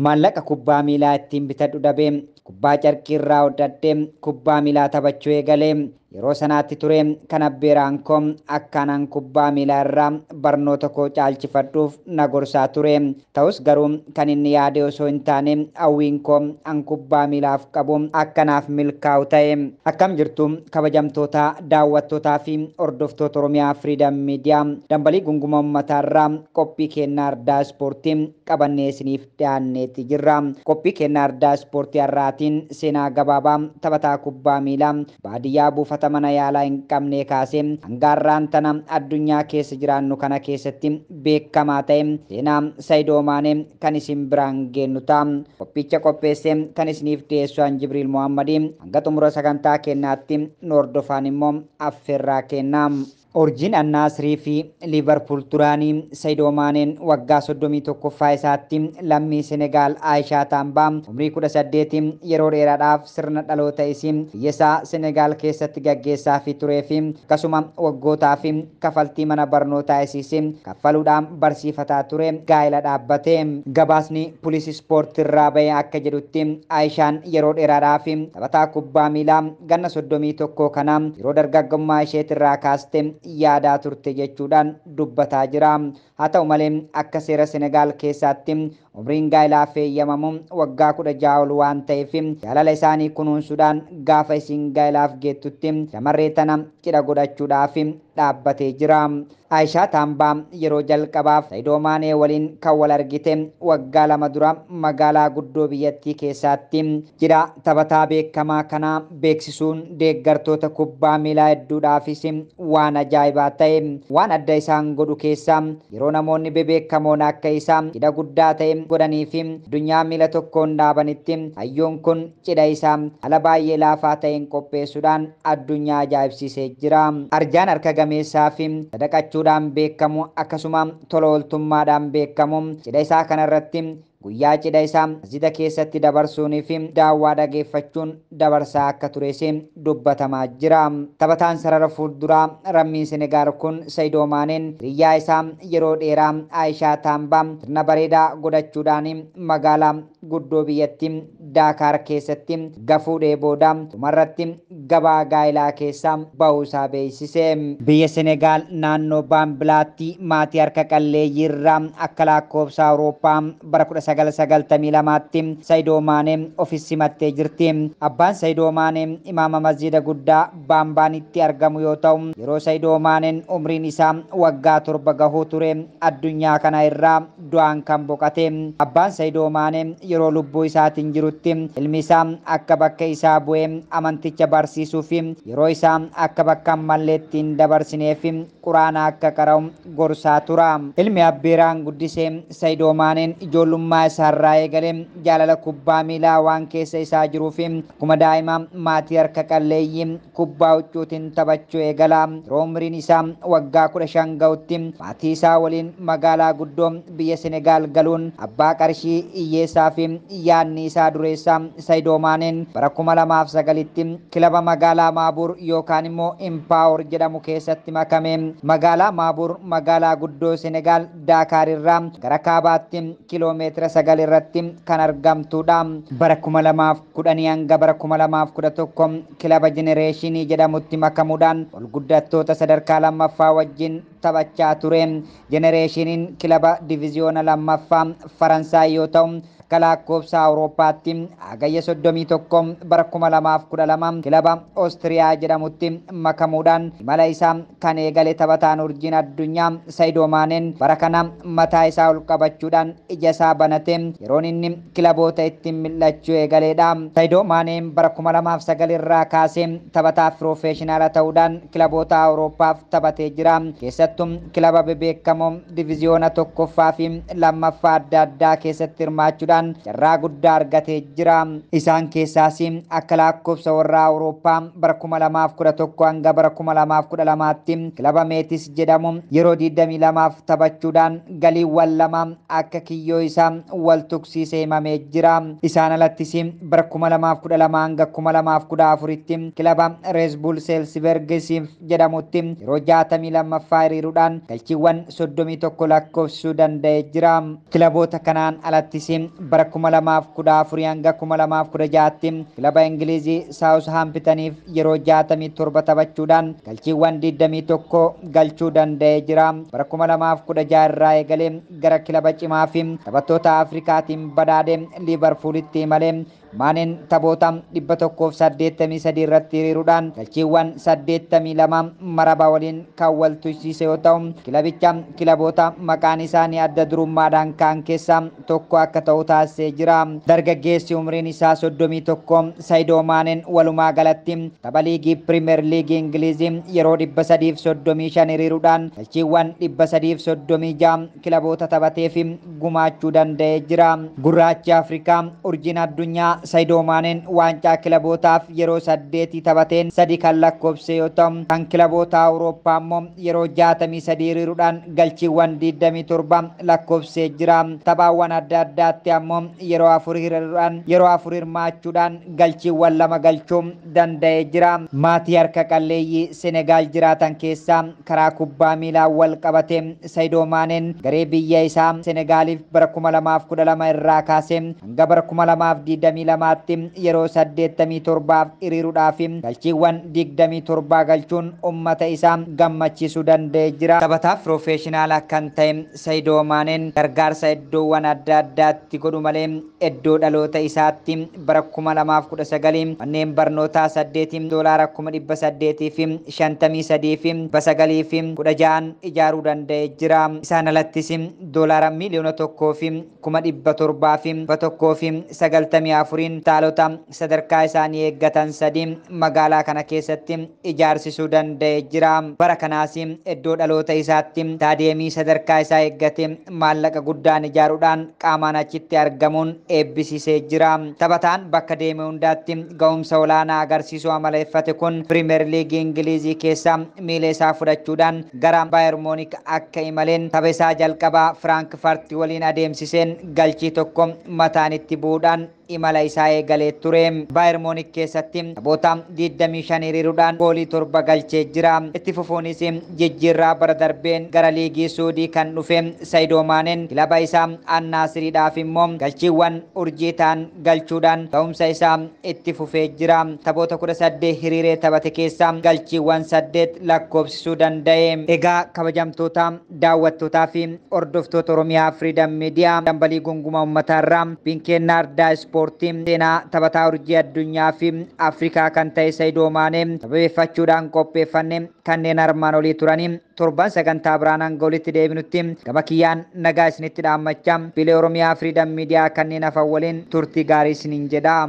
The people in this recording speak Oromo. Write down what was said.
Maallaqa kubbaa miilaa ittiin bitadhu dhabee kubbaa carqii irraa hodhadhee kubbaa miilaa taphachuu eegalee. Yeroo sanaatti ture kan abbeeraan koo akkanaan kubbaa miilaa irraa barnoota koo caalchifadhuuf na gorsaa ture. Ta'us garuu kan inni yaade osoo hin taane hawwiin koo an kubbaa miilaaf qabu akkanaaf milkaa'u ta'e. Akkam jirtu kabajamtoota daawwattootaa fi hordoftoota Oromiyaa Freedom Media, dambalii gunguma uummataa irraa qophii kennaa ardaa ispoortii qabannee isiniif dhiyaanneeti jirra. Qophii kennaa ardaa ispoortii har'aatiin seenaa gabaabaa taphataa kubbaa miilaa baadiyyaa buufata mana yaalaa hin qabne kaasee hanga har'aan tana addunyaa keessa jiraannu kana keessatti beekamaa ta'e seenaa Saidoo Maanee kan isin biraan geennu ta'a. Qophicha qopheessee kan isiniif dhiyeessu an Jibriil Mohammadii, hanga xumura sagantaa kennaatti nu hordofaan immoo affeerraa kennaa. Urjiin Annaasrii fi Liivarpuul duraanii Saidoo Maaneen waggaa 31ffaa isaatti lammii Senegaal Aayishaa Taambaa umrii 18 yeroo dheeraadhaaf sirna dhaloota isii biyya isaa Senegaal keessatti gaggeessaa fi turee fi akkasuma waggootaa fi kafaltii mana barnootaa isiis kaffaluudhaan barsiifataa ture gaa'ela dhaabbate. Gabaasni Pulis Ispoortii irraa bahe akka jedhutti Aayishaan yeroo dheeraadhaaf taphataa kubbaa miilaa ganna 31 kana yeroo dargaggummaa isheetirraa kaaste yaadaa turte jechuudhaan dubbataa jira. Haa ta'u malee akka seera Senegaal keessaatti umriin gaa'elaaf eeyyamamu waggaa 16 ol waan ta'eef jaalala isaanii kunuunsuudhaan gaafa isiin gaa'elaaf geettutti shamarree tana cidha godhachuudhaaf dhaabbatee jira. Aayishaa Taambaa yeroo jalqabaaf Saidoo Maanee waliin kan wal argite waggaa 2 dura magaalaa guddoo biyyattii keessaatti cidha taphataa beekamaa kanaa beeksisuun deeggartoota kubbaa miilaa hedduudhaafis waan ajaa'ibaa ta'e. Waan adda isaan godhu keessaa yeroo namoonni bebeekamoon akka isaa cidha guddaa ta'e godhanii fi addunyaa miila tokkoon dhaabanitti hayyoon kun cidha isaa haala baay'ee laafaa ta'een qopheessuudhaan addunyaa ajaa'ibsiisee jira. Arjaan harka gameessaa fi sadaqachuudhaan beekamu akkasuma tola ooltummaadhaan beekamu cidha isaa kanarratti guyyaa cidha isaa masjida keessatti dabarsuunii fi daawwaa dhageeffachuun dabarsaa akka tures dubbatamaa jira. Taphataan sarara fuulduraa rammiin Senegaal kun Saidoo Maaneen hiriyyaa isaa yeroo dheeraa Aayishaa Taambaa sirna bareedaa godhachuudhaan magaalaa guddoo biyyattii Daakaar keessatti gafuudhee booda dhumarratti gabaa gaa'elaa keessaa bahuusaa beeksise. Biyya Senegaal naannoo Baambilaatti maatii harka qalleeyyii irraa akka lakkoofsa Awurooppaa bara 1992tti Saidoo Maanee ofis simattee jirti. Abbaan Saidoo Maanee imaama masjida guddaa Baambaanitti argamu yoo ta'u yeroo Saidoo Maaneen umriin isaa waggaa 7 gahuu ture addunyaa kana irraa du'aan kan boqote. Abbaan Saidoo Maanee yeroo lubbuu isaatiin jirutti ilmi isaa akka bakka isaa bu'ee amanticha barsiisuu fi yeroo isaa akka bakka malleetti hin dabarsineef quraana akka qara'u gorsaa tura. Ilmi abbeeraan guddisee Saidoo Maaneen ijoollummaa isaarraa eegalee jaalala kubbaa miilaa waan keessa isaa jiruu fi akkuma daa'ima maatii harka qalleeyyii kubbaa huccuutiin taphachuu eegala. Yeroo umriin isaa waggaa 15 gahutti maatii isaa waliin magaalaa guddoo biyya Senegaal galuun abbaa qarshii hiyyeessaa fi yaadni isaa dureessaa Saidoo Maaneen bara 2009tti kilaba magaalaa Maabuur yookaan immoo Impaawor jedhamu keessatti makame. Magaalaa Maabuur magaalaa guddoo Senegaal Daakaar irraa gara kaabaatti kiiloomeetira 9 irratti kan argamtudha. Bara 2010 hanga bara 2011 kilaba Jenereeshinii jedhamutti makamuudhaan ol guddattoota sadarkaa lammaffaa wajjin taphachaa ture. Jenereeshiniin kilaba diviziyoona lammaffaa Faransaay yoo ta'u akka lakkoofsa Awurooppaatti hagayya 31 bara 2012 kilaba Oostiriyaa jedhamutti makamuudhaan imala isaa kan eegale taphataan urjiin addunyaa Saidoo Maaneen bara kana mataa isaa ol qabachuudhaan ija isaa banate yeroon inni kilaboota ittiin mil'achuu eegaleedha. Saidoo Maaneen bara 2009 irraa kaasee taphataa piroofeeshinaala ta'uudhaan kilaboota Awurooppaaf taphatee jira. Keessattuu kilaba bebeekamoo diviziyoona 1ffaa fi 2ffaa adda addaa keessatti hirmaachuudhaan carraa guddaa argatee jira. Isaan keessaas akka lakkoofsa warra Awurooppaa bara 2011 hanga bara 2012tti kilaba Meetis jedhamu yeroo 22f taphachuudhaan galiiwwan 2 akka kiyyoo isaa wal tuqsiisee himamee jira. Isaan alattis bara 2012 hanga 2014tti kilaba Reesbuul Seelsbergis jedhamutti yeroo 62ffaa hiriiruudhaan galchiiwwan 31 lakkoofsisuu danda'ee jira. Kilaboota kanaan alattis bara 2014 hanga 2016tti kilaba Ingilizii Saawus Haampitaniif yeroo 67 taphachuudhaan galchiiwwan 21 galchuu danda'ee jira. Bara 2016 irraa eegalee gara kilaba cimaa fi taphattoota Afrikaatiin badhaadhe Liivarpuulitti imalee Maaneen taphoota 183 irratti hiriiruudhaan galchiiwwan 82 maraba waliin kan wal tursiise yoo ta'u, kilabicha kilaboota maqaan isaanii adda durummaadhaan ka'an keessaa tokko akka ta'u taasisee jira. Dargaggeessi umriin isaa 31 Saidoo Maaneen walumaa galatti tapha liigii Pirimeer Liigii Ingilizii yeroo 335 hiriiruudhaan galchiiwwan 336 kilaboota taphatee fi gumaachuu danda'ee jira. Gurraachi Afrikaa urjiin addunyaa Saidoo Maaneen waancaa kilabootaaf yeroo 8 taphateen 3 kan lakkoofse yoo ta'u, kan kilaboota Awurooppaa immoo yeroo 63 hiriiruudhaan galchiiwwan 27 lakkoofsee jira. Taphaawwan adda addaatti ammoo yeroo 4 hiriiruudhaan yeroo 4 hirmaachuudhaan galchiiwwan 2 galchuu danda'ee jira. Maatii harka qalleeyyii Senegaal jiraatan keessaa karaa kubbaa miilaa wal qabate Saidoo Maaneen garee biyya isaa Senegaaliif bara 2012 irraa kaasee hanga bara 2022tti yeroo 87 hiriiruudhaaf galchiiwwan 27 galchuun uummata isaa gammachiisuu danda'ee jira. Taphataa piroofeeshinaala kan ta'e Saidoo Maaneen gargaarsa iddoowwan adda addaatti godhu malee iddoo dhaloota isaatti bara 2019 manneen barnootaa 8 doolaara 853,916 ijaaruu danda'ee jira. Isaan alattis doolaara miliyoona 1,700,194 taalota sadarkaa isaanii eeggatan 3 magaalaa kana keessatti ijaarsisuu danda'ee jira. Bara kanaas iddoo dhaloota isaatti taadeemii sadarkaa isaa eeggate maallaqa guddaan ijaaruudhaan qaamaan achitti argamuun eebbisiisee jira. Taphataan bakka deeme hundaatti ga'umsa olaanaa agarsiisuu amaleeffate kun Pirimeer Liigii Ingilizii keessa miila isaa fudhachuudhaan gara Baayer Moonik akka imaleen tapha isaa jalqabaa Firaankfurt waliin adeemsiseen galchii tokko mataan itti bu'uudhaan imala isaa eegalee ture. Baayer Moonik keessatti taphoota 25 hiriiruudhaan goolii 7 galchee jira. Itti fufuunis jijjiirraa bara darbeen gara liigii Suudii kan dhufe Saidoo Maaneen kilaba isaa Annaasiriidhaaf immoo galchiiwwan urjii ta'an galchuudhaan ga'umsa isaa itti fufee jira. Taphoota 18 hiriiree taphate keessaa galchiiwwan 8 lakkoofsisuu danda'e. Egaa kabajamtoota daawwattootaa fi hordoftoota Oromiyaa Freedom Media dambalii gongumaa uummataarraa Binkeenna Ardaa Ispoortii seenaa taphataa urjii addunyaa fi Afrikaa kan ta'e Saidoo Maanee sababeeffachuudhaan qopheeffanne kanneen armaan olii turanii torban sagantaa biraan hanga olitti deebinutti gama kiyyaan nagaa isinitti dhaammachaa bilee Oromiyaa Freedom Media kanneen hafan waliin turtii gaarii isiniin jedha.